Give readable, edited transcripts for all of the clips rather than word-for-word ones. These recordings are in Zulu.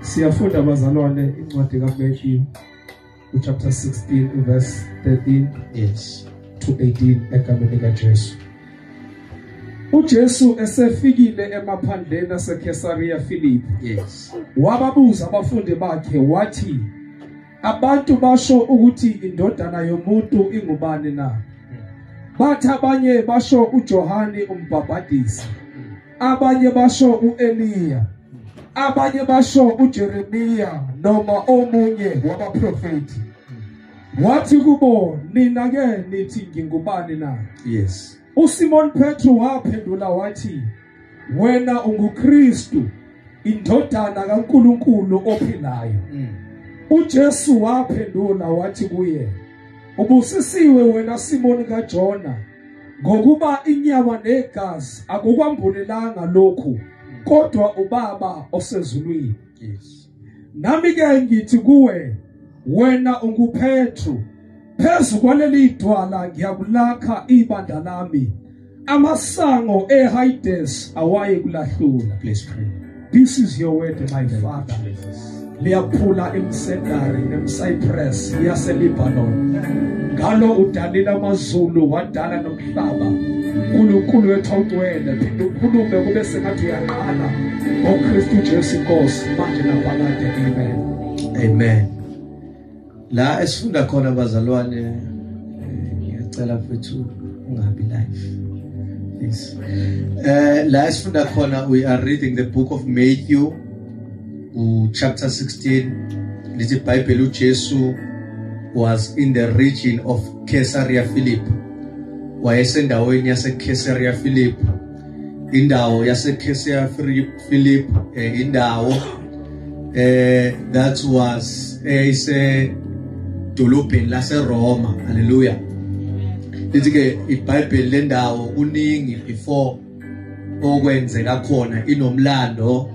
Siyafunda bazalwane incwadi kaMatthew chapter 16 verse 13 yes to 18 egameni likaJesu. uJesu esefikile emaphandleni aseCaesarea Philippi, yes, wababuza abafundi bakhe wathi, abantu basho ukuthi indodana yomuntu ingubani na? Bathi abanye basho uJohani umbhabhadisi, abanye basho uEliya, abanye basho uJeremiya noma omunye wabaprofeti. Wathi kubo, nina ke nithi ngingubani na? Yes. uSimon Petro waphendula wathi, wena unguKristu, indodana kaNkuluNkulu ophilayo. uJesu waphendula wathi kuye, ubusisiwe wena Simon kaJona, ngokuba inyama negazi akukwambulelanga lokhu, kodwa uBaba osezulwini. Yes. Nami ke ngithi kuwe, wena unguPetru, phezu kwaleli dwala ngiyakulakha ibandla lami, amasango eHades awaye kulahlula. Please pray. This is your word, my Father. Liyaphula imsedari nemcypress yaseLebanon. Ngalo udalile amazulu wadala nomhlaba. uNkulunkulu wethu awugcwele, phinde ukhulume kube sengathi uyaqala ngoKristu Jesu Inkosi manje naphakade. Amen. Amen. La esifunda khona bazalwane, ngiyacela mfethu ungabi live. Please. La esifunda khona, we are reading the book of Matthew chapter 16. Lithi iBhayibheli uJesu was in the region of Caesarea Philippi. Wayesendaweni yase Caesarea Philippi. Indawo yase Caesarea Philippi, indawo that was isedolobheni laseRoma. Hallelujah. Lithi ke iBhayibheli lendawo kuningi before okwenzeka khona, inomlando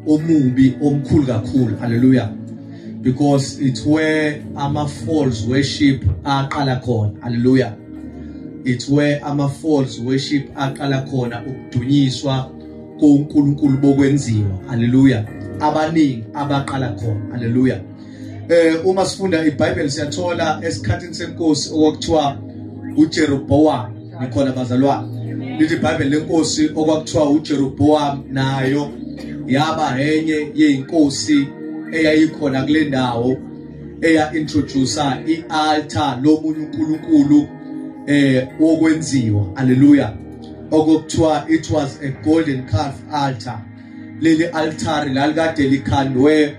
omubi omkhulu kakhulu. Hallelujah. Because it's where ama false worship aqala khona. Hallelujah. It's where ama false worship aqala khona, ukudunyiswa koNkulunkulu bokwenziwa. Hallelujah. Abaningi abaqala khona. Hallelujah. Uma sifunda iBhayibheli siyathola esikhathini senkosi okwakuthiwa uJeroboam. Nikhona bazalwane? Lithi iBhayibheli lenkosi okwakuthiwa uJeroboam nayo yaba enye yeinkosi eyayikhona kule ndawo, eya introduce ialtar lomunye uNkulunkulu wokwenziwa. Hallelujah. Okuthiwa it was a golden calf altar. Leli altar lalikade likhandwe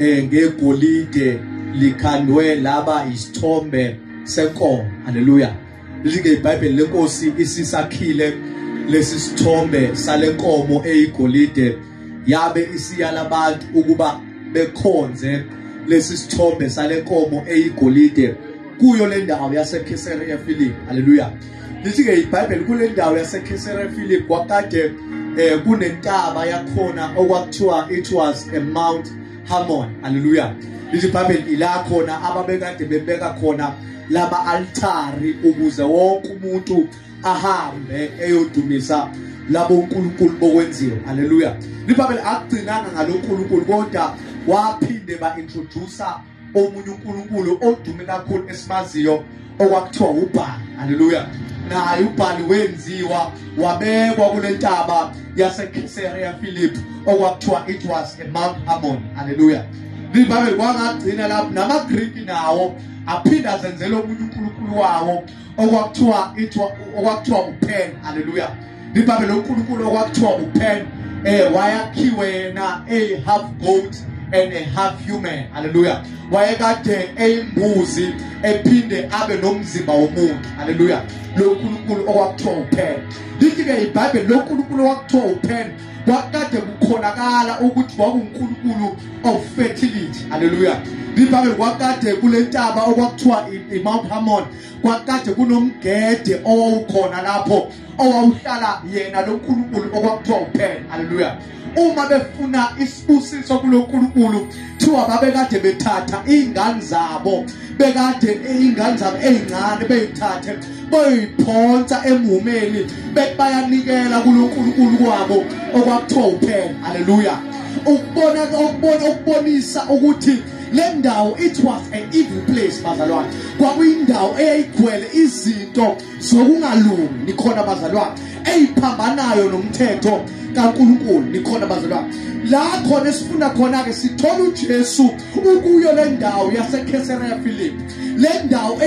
ngegolide, likhandwe laba isithombe senkomo. Hallelujah. Lithi iBhayibheli lenkosi isisakhile lesi sithombe salenkomo eyigolide, yabe isiyala abantu ukuba bekhonze lesi sithombe salenkomo eyigolide kuyo le ndawo yase Caesarea Philippi. Hallelujah. Lithi ke iBhayibheli kule ndawo yase Caesarea Philippi kwakade kunentaba yakhona okwakuthiwa it was a Mount Hermon. Hallelujah. Lithi iBhayibheli ila khona ababekade bebeka khona lama altari ukuze wonke umuntu ahambe eyodumisa labo uNkulunkulu bokwenziwa. Hallelujah. LiBhayibheli akugcinanga ngaloNkulunkulu, kodwa waphinde ba introduce omunye uNkulunkulu odume kakhulu esimaziyo okwakuthiwa uBhali. Hallelujah. Naye uBhali wenziwa wabekwa kule ntaba yase Caesarea Philippi okwakuthiwa it was a Mount Hermon. Hallelujah. LiBhayibheli kwangagcina lapho, namaGriki nawo aphinda azenzela omunye uNkulunkulu wawo okwakuthiwa uPen. Hallelujah. LiBhayibheli uNkulunkulu okwakuthiwa uPen wayakhiwe yena a half goat and a half human. Hallelujah. Wayekade eyimbuzi ephinde abe nomzimba womuntu. Hallelujah. Lo nkulunkulu okwakuthiwa uPen. Lithi ke iBhayibheli lo nkulunkulu okwakuthiwa uPen kwakade kukhonakala ukuthi kwakuNkulunkulu of fertility. Hallelujah. IBhayibheli kwakade kule ntaba okwakuthiwa iMount Hermon kwakade kunomgede owawukhona lapho owawuhlala yena lo nkulunkulu okwakuthiwa uPen. Hallelujah. Uma befuna isibusiso kuloNkulunkulu thiwa babekade bethatha ingane zabo, bekade ingane zabo ezincane beyithathe bayiphonsa emhumeni bethi bayanikela kuloNkulunkulu kwabo okwakuthiwa uPen. Hallelujah. Ukubona ukubonisa ukuthi le ndawo it was an evil place bazalwane. Kwakuyindawo eyayigcwele izinto zokungalungi, nikhona bazalwane, eyiphambanayo nomthetho kaNkulunkulu, nikhona bazalwane. La khona esifuna khona ke sithola uJesu ukuyo le ndawo yaseCaesarea Philippi, le ndawo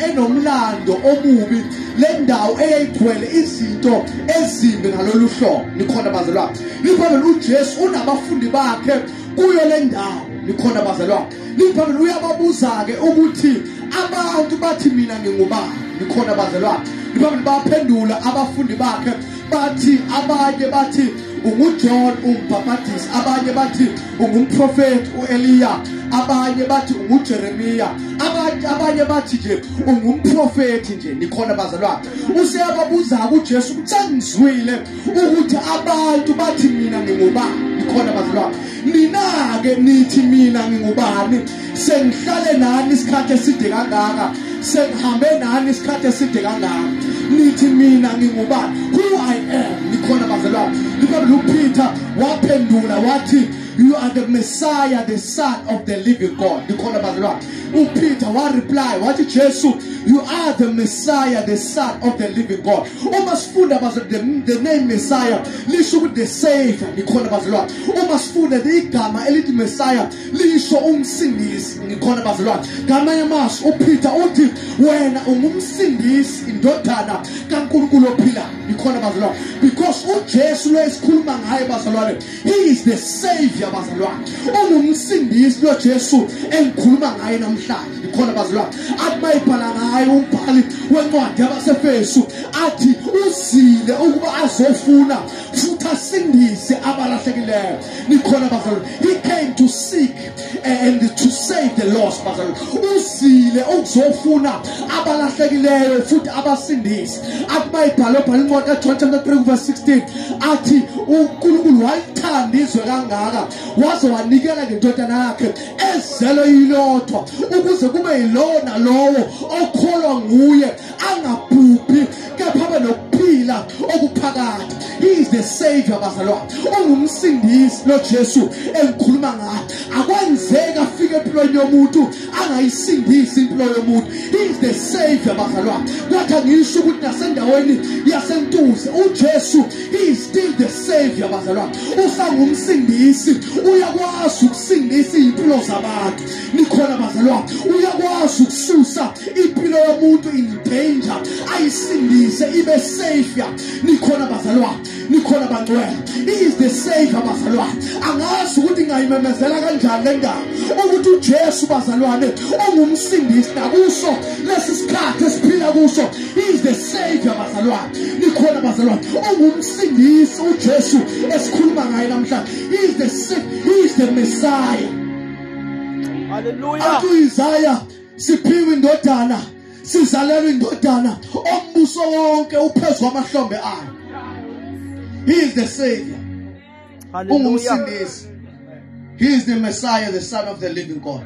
enomlando omubi, le ndawo eyayigcwele izinto ezimbi ngalolu hlobo, nikhona bazalwane. Liphambili uJesu unabafundi bakhe kuyo le ndawo, nikhona bazalwane. Liphambili uyababuza ke ukuthi abantu bathi mina ngingubani, nikhona bazalwane. Liphambili baphendula abafundi bakhe bathi, abanye bathi unguJohn umbhaphatisi, abanye bathi ungumprofeti uEliya, abanye bathi unguJeremiya, abanye bathi nje ungumprofeti nje, nikhona bazalwane. Useyababuza kuJesu ukuthi sengizwile ukuthi abantu bathi mina ngingubani, nikhona bazalwane. Nina ke nithi mina ngingubani? Sengihlale nani isikhathi eside kangaka, sengihambe nani isikhathi eside kangaka, nithi mina ngingubani? Who I am, nikhona bazalwane. Liphambili uPeter waphendula wathi you are the Messiah, the Son of the living God, nikhona bazalwane. uPeter wa reply wathi Jesu, you are the Messiah, the Son of the living God. Uma sifunda bazalwane the name Messiah lisho ukuthi the Savior, nikhona bazalwane. Uma sifunda igama elithi Messiah lisho umsindisi, nikhona bazalwane. Ngamanye amazwi uPeter uthi wena ungumsindisi, indodana kaNkulunkulu ophilayo, nikhona bazalwane. Because uJesu lo esikhuluma ngaye bazalwane, he is the Savior bazalwane, ungumsindisi lo Jesu engikhuluma ngaye namhlanje, nikhona bazalwane. Athi mayibhala ngaye umbhali wencwadi yabaseFesu athi uzile ukuba azofuna futhi asindise abalahlekileyo, nikhona bazalwane. He came to seek and to save the lost bazalwane. Uzile ukuzofuna abalahlekileyo futhi abasindise. Athi mayibhala ubhala incwadi kaJohn chapter 3 verse 16 athi uNkulunkulu walithanda izwe kangaka waze wanikela ngendodana yakhe ezelwe iyodwa ukuze kube yilowo nalowo okholwa nguye angabhubhi kepha abe nokuphila okuphakade. He is the Savior bazalwane, ungumsindisi lo Jesu engikhuluma ngaye. Akwenzeka afike empilweni yomuntu angayisindisi impilo yomuntu. He is the Savior bazalwane. Kwathi ngisho ukuthi nasendaweni yaseNtuze uJesu he is still the Savior bazalwane, usangumsindisi, uyakwazi ukusindisa impilo zabantu, nikhona bazalwane. Uyakwazi ukususa impilo yomuntu in danger ayisindise ibe savior, nikhona bazalwane, nikhona bangcwele. He is the Savior bazalwane. Angazi ukuthi ngayimemezela kanjani le ndaba ukuthi uJesu bazalwane ungumsindisi nakuso lesi sikhathi esiphila kuso. He is the Savior bazalwane, nikhona bazalwane, ungumsindisi uJesu esikhuluma ngaye namhlanje. He is the Savior, he is the Messiah. Hallelujah. Athi uIsaya siphiwe indodana, sizalelwe indodana, ombuso wonke uphezu kwamahlombe ayo. He is the Savior. Ungumsindisi. He is the Messiah, the Son of the living God.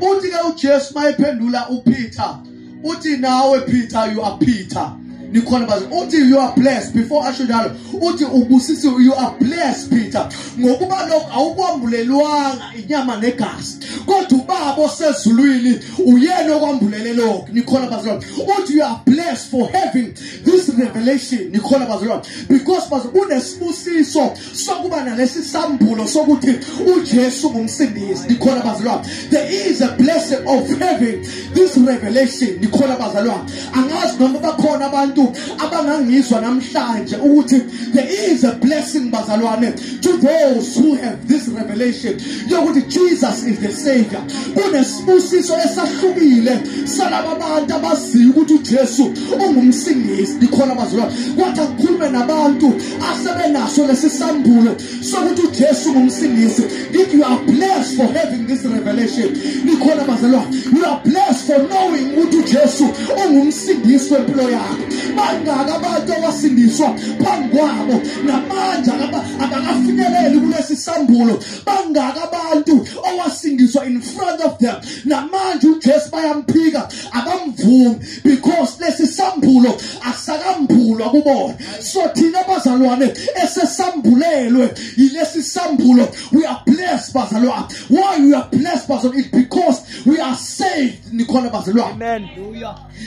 Uthi ke uJesu mayephendula uPeter, uthi nawe Peter, you are Peter. Nikhona bazalwane. Uthi you are blessed. Before asho njalo uthi ubusisiwe, you are blessed Peter, ngokuba lokho awukwambulelwanga inyama negazi, kodwa ubaba osezulwini uyena okwambulele lokho. Nikhona bazalwane. Uthi you are blessed for having this revelation. Nikhona bazalwane, because kunesibusiso sokuba nalesi sambulo sokuthi uJesu ngumsindisi. Nikhona bazalwane. There is a blessing of having this revelation. Nikhona bazalwane. Angazi noma bakhona abantu abangangizwa namhlanje ukuthi there is a blessing bazalwane to those who have this revelation yokuthi Jesus is the Savior. Kunesibusiso esahlukile salaba abantu abaziyo ukuthi uJesu ungumsindisi. Nikhona bazalwane. Kwathi akukhulume nabantu asebenaso lesi sambulo sokuthi uJesu ungumsindisi. If you are blessed for having this revelation, nikhona bazalwane, you are blessed for knowing ukuthi uJesu ungumsindisi wempilo yakho. Bangaka abantu abasindiswa phambi kwabo namanje abakafinyeleli kulesi sambulo. Bangaka abantu owasindiswa wasindiswa in front of them. Namanje uJesu bayamphika, abamvumi, because lesi sambulo asakambulwa kubona. So thina bazalwane esesambulelwe yilesi sambulo, we are blessed bazalwane. Why we are blessed bazalwane? It's because we are saved. Nikhona bazalwane? Amen.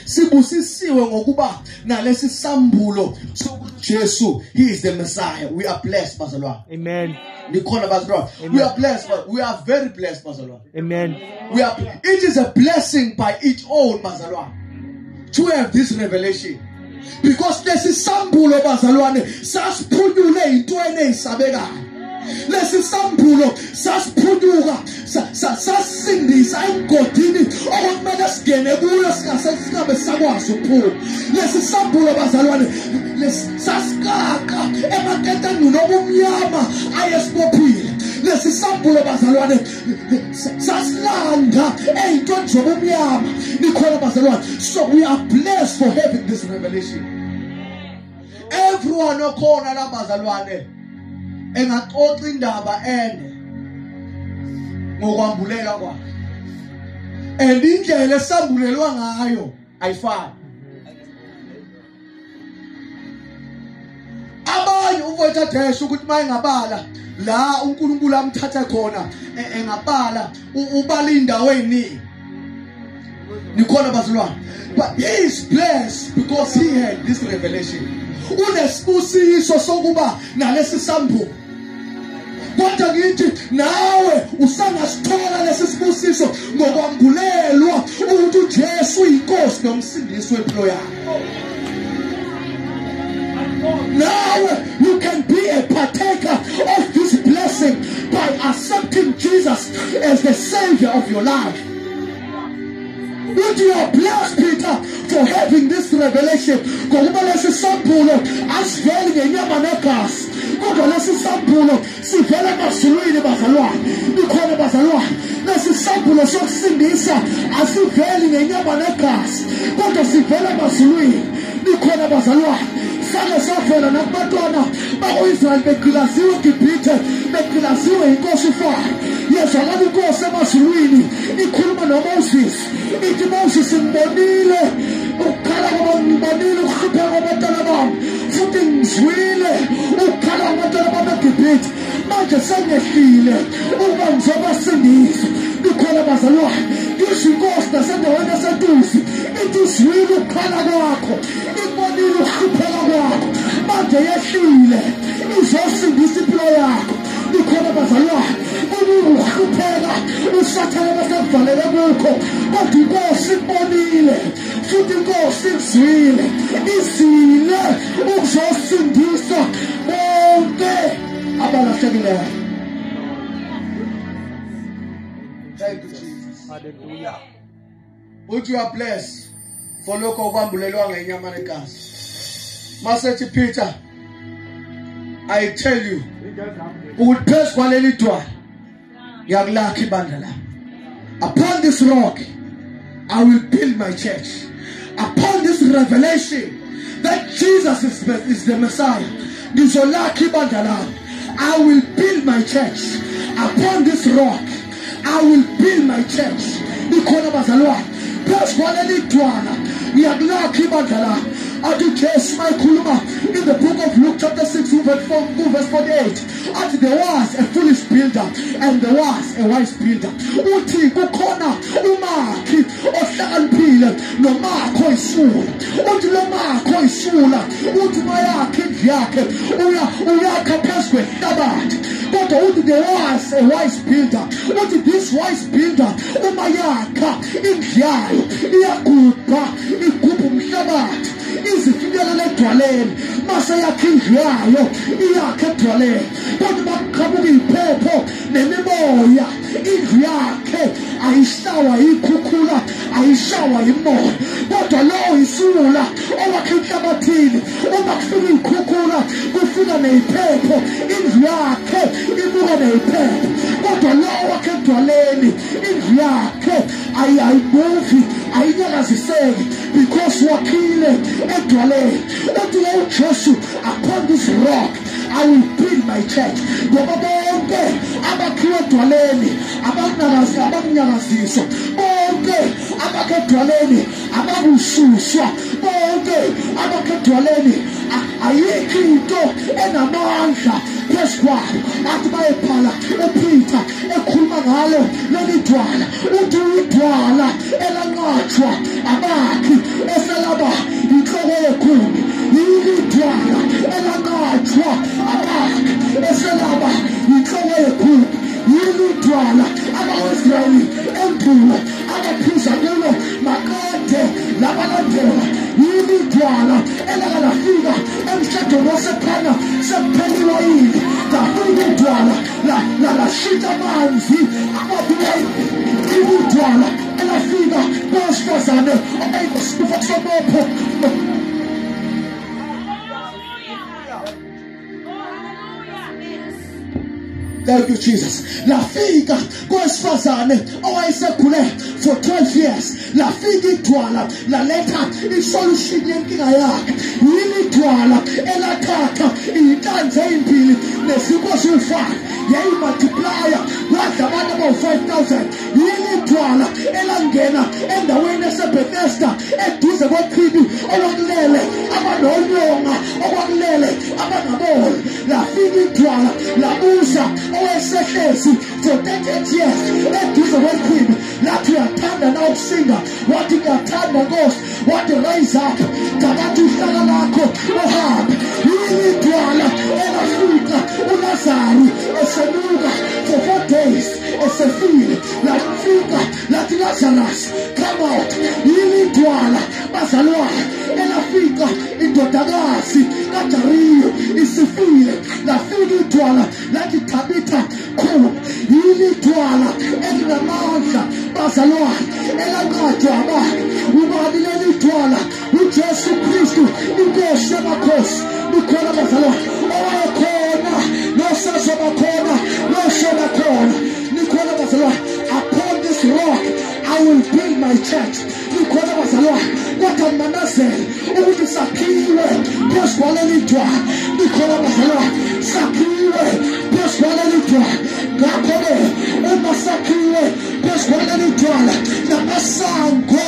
Sibusisiwe ngokuba nalesi sambulo sokuthi Jesu, he is the Messiah. We are blessed bazalwane. Amen. Nikhona bazalwane? We are blessed. We are very blessed bazalwane. Amen. We are. It is a blessing by its own bazalwane to have this revelation, because lesi sambulo bazalwane sasiphunyule intweni ezisabekayo. Lesi sambulo sasiphunyuka, sasindisa emgodini okumele singene kuyo singabe sakwazi ukuphuma. Lesi sambulo bazalwane sasikaka emaketangeni obumnyama ayesibophile. Lesi sambulo bazalwane sasilanda ey'ntweni zobumnyama. Nikhona bazalwane? So we are blessed for having this revelation. Everyone okhona la bazalwane engaxoxa indaba ende ngokwambulela kwakhe, and indlela esambulelwa ngayo ayifani. Abanye uvoita dash ukuthi mayengabala la uNkulunkulu amthathe khona, engabala ubala indawo eziningi. Nikhona bazalwane? But he is blessed because he had this revelation. Unesibusiso sokuba nalesi sambulo. Kodwa ngithi nawe usangasithola lesi sibusiso ngokwambulelwa ukuthi uJesu uyinkosi nomsindisi wempilo yakho. Now you can be a partaker of this blessing by accepting Jesus as the savior of your life. But you are blessed, Peter, for having this revelation. Ngokuba lesi sambulo asiveli ngenyama negazi, kodwa lesi sambulo sivela emazulwini bazalwane. Nikhona bazalwane? Lesi sambulo sokusindisa asiveli ngenyama negazi, kodwa sivela emazulwini. Nikhona bazalwane? Sake savela nakubantwana bako-Israyeli begqilaziwe eGibhithe, begqilaziwe inkosi uFaro. Yezwakala inkosi emazulwini ikhuluma noMoses, ithi Moses, ngibonile ukukhala kwabami, ngibonile ukuhlupheka kwabantwana bami, futhi ngizwile ukukhala kwabantwana bami eGibhithe. Manje sengehlile ukuba ngizobasindisa. Nikhona bazalwane? Ngisho inkosi nasendaweni yaseNtusi ithi izwile ukukhala kwakho, ikubonile ukuhlupheka kwakho, manje yehlile izosindisa impilo yakho. Nikhona bazalwane? Ukuhlupheka usathane basekuvalele kukho, kodwa inkosi ikubonile futhi inkosi ikuzwile, izile ukuzosindisa bonke abalahlekileyo. Thank you, Jesus. Hallelujah. Uthi you are blessed for lokho okwambulelwa ngenyama negazi. Masethi Peter, I tell you, ukuthi phezu kwaleli dwala ngiyakulakha ibandla lami. Upon this rock I will build my church. Upon this revelation that Jesus is the Messiah, ngizolakha ibandla lami. I will build my church. Upon this rock I will build my church. Nikhona bazalwane? Phezu kwaleli dwala ngiyakulakha ibandla lami. Athi Jesu mayikhuluma in the book of Luke chapter 6 verse 48, athi there was a foolish builder and there was a wise builder. Uthi kukhona umakhi ohlakaniphile nomakhi oyisula. Uthi lo makhi oyisula uthi mayakhe indlu yakhe uyakha phezu kwehlabathi. Kodwa uthi there was a wise builder. Uthi this wise builder uma yakha indlu yayo iyagubha, igubha umhlabathi izifinyelele edwaleni. Mase yakha indlu yayo iyakha edwaleni, kodwa makuqhamuka iphepho nemimoya indlu yakhe ayishawa yikhukhula, ayishawa yimoya. Kodwa lowo isula owakhe enhlabathini, uma kufika ikhukhula kufika neyiphepho, indlu yakhe ibuka neyiphepho. Kodwa lowo wakhe edwaleni indlu yakhe ayimuvi, ayinyakaziseki, because wakhile edwaleni. Uthi lo Jesu, upon this rock I will build my church. Ngoba bonke abakhiwe edwaleni edwaleni abakunyakaziswa, bonke abakhe edwaleni abakususwa, bonke abakhe edwaleni ayikho into enamandla phezu kwabo. Athi bayephala uPeter ekhuluma ngalo leli dwala, uthi idwala elanqatshwa abakhi eselaba inhloko yekhumbi, idwala elanqatshwa abakhi eselaba inhloko yekhumbi, idwala abakwa-Israyeli endulo abaphuza kulo maqede labalandela, idwala elakalafika emshadweni waseKhana sekupheliwa yini, lafika idwala lashintsha amanzi ababuya, idwala elafika kowesifazane owayenesifo somopho. Thank you, Jesus. Lafika kowesifazane owayesekhule for 12 years. Lafika idwala laletha isolution yenkinga yakhe. Yini idwala elathatha iy'nhlanzi ey'mbili nezinkwa eziwu-5 yayimultiplya wadla abantu abawu-5,000. Yini idwala elangena endaweni yaseBethesda eduze kwechibi okwakulele abanonyonga okwakulele abangaboni. Lafika idwala labuza owayesehlezi for 38 years eduze kwechibi, lathi uyathanda na ukusinda? Wathi ngiyathanda Nkosi. Wathi rise up, thabatha uhlaka lakho uhambe. Yini idwala elafika uLazaru esenuka for 4 days esefile, lafika lathi Lazarus come out. Yini idwala bazalwane elafika indodakazi kaJariyo isifile, lafika idwala lathi Tabitha khum. Yini idwala elinamandla bazalwane elanqatshwa abakhe? Ubani leli dwala? uJesu Kristu inkosi yamakhosi. Nikhona bazalwane? Owayekhona nosazoba khona noshona khona. Nikhona bazalwane? Upon this rock I will build my church. Nikhona bazalwane? Kodwa ngimemezele ukuthi sakhiwe phezu kwaleli dwala. Nikhona bazalwane? Sakhiwe phezu kwaleli dwala. Ngakho-ke uma sakhiwe phezu kwaleli dwala, namasango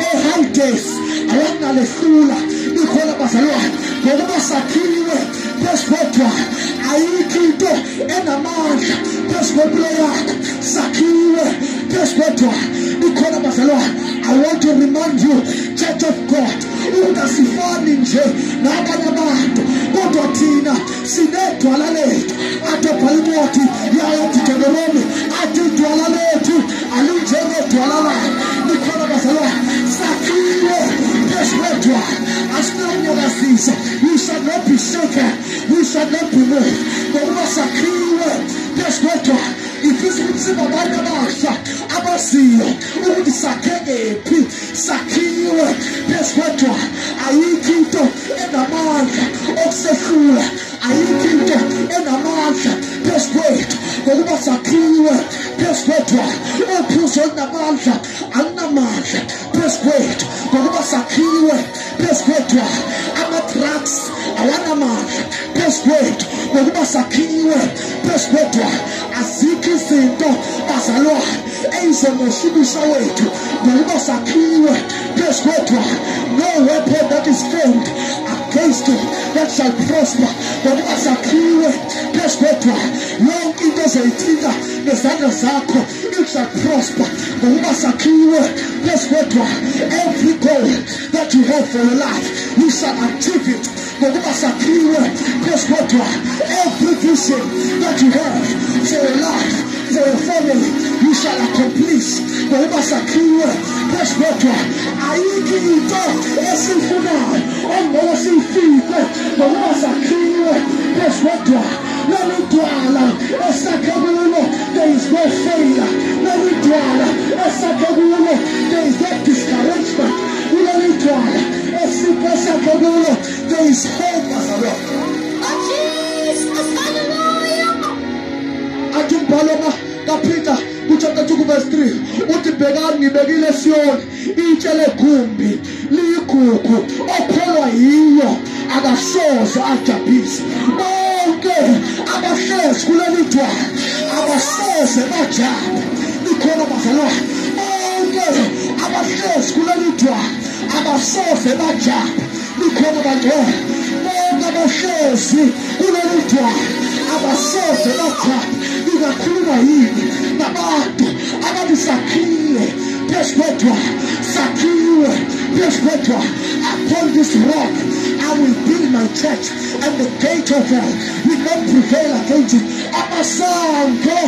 eHades awangalehlula. Nikhona bazalwane? Ngokuba sakhiwe phezu kwedwala, ayikho into enamandla phezu kwempilo yakho. Sakhiwe phezu kwedwala. Nikhona bazalwane? I want to remind you, Church of God, ukuthi asifani nje nabanye abantu, kodwa thina sinedwala lethu. Athi abhala incwadi yaYoditeronomi, athi idwala lethu alinjengedwala labo. Nikhona bazalwane? Sakhiwe phezu kwedwala, asinawunyakazisa. We shall not be shaken, we shall not be moved, ngokuba sakhiwe phezu kwedwala. Ifisa ukuthi singabantu abasha abaziyo ukuthi sakhe kephi. Sakhiwe phezu kwedwala. Ayikho into enamandla okusehlula, ayikho into enamandla phezu kwethu, ngokuba sakhiwe phezu kwedwala. Uphuzo olunamandla alunamandla phezu kwethu, ngokuba sakhiwe phezu kwedwala. Ama-drugs awanamandla phezu kwethu, ngokuba sakhiwe phezu kwedwala. Azikho izinto bazalwane eyizomosha wethu, ngokuba sakhiwe phezu kwedwala. No weapon that is formed against you that shall prosper, ngokuba sakhiwe phezu kwedwala. Yonke into ozoyithinta ngezandla zakho it shall prosper, ngokuba sakhiwe phezu kwedwala. Every goal that you have for your life, you shall achieve it, ngokuba sakhiwe phezu kwedwala. Every vision that you have for your life, for your family, you shall accomplish, ngokuba sakhiwe phezu kwedwala. Ayikho into esiyifunayo ongeke siyifike, ngokuba sakhiwe phezu kwedwala. Leli dwala esakhe kulo, there is no failure. Leli dwala esakhe kulo, there is no discouragement. Kuleli dwala esakhe kulo, there is hope bazalwane. Oh Jesus, hallelujah. Athi umbhalo kaPeter kuchapter 2 verse 3 uthi bhekani ngibekile eSiyoni itshe legumbi liyigugu, okholwa yiyo akasoze ajabhise. Bonke abahlezi kuleli dwala Abasoze bajabhe. Ikhona bazalwane bonke abahlezi kuleli dwala abasoze bajabhe. Ikhona bangcwele bonke abahlezi kuleli dwala abasoze bajabhe. Ingakhuluma yini nabantu abathi sakhiwe phezu kwedwala, sakhiwe phezu kwedwala. Upon this rock I will build my church, and the gate of hell will not prevail against it. Amasango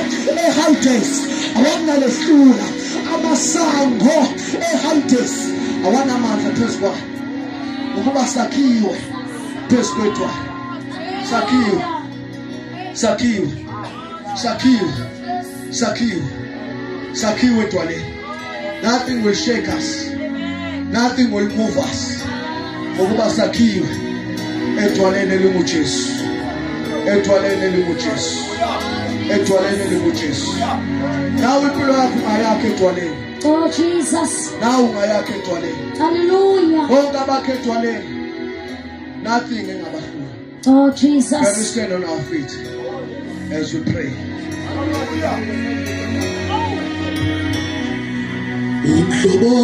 eHades awanalehlula, amasango eHades awanamandla phezu kwayo, ngokuba sakhiwe phezu kwedwala. Sakhiwe, sakhiwe, sakhiwe, sakhiwe, sakhiwe edwaleni. Nothing will shake us, nothing will move us, ngokuba sakhiwe edwaleni elinguJesu, edwaleni elinguJesu, edwaleni elinguJesu. Nawe impilo yakho ungayakha edwaleni. Oh Jesus. Nawe ungayakha edwaleni. Hallelujah. Bonke abakhe edwaleni, nothing engabahlula. Oh Jesus. Can we stand on our feet as we pray? Umhlobo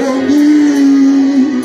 onguJesu,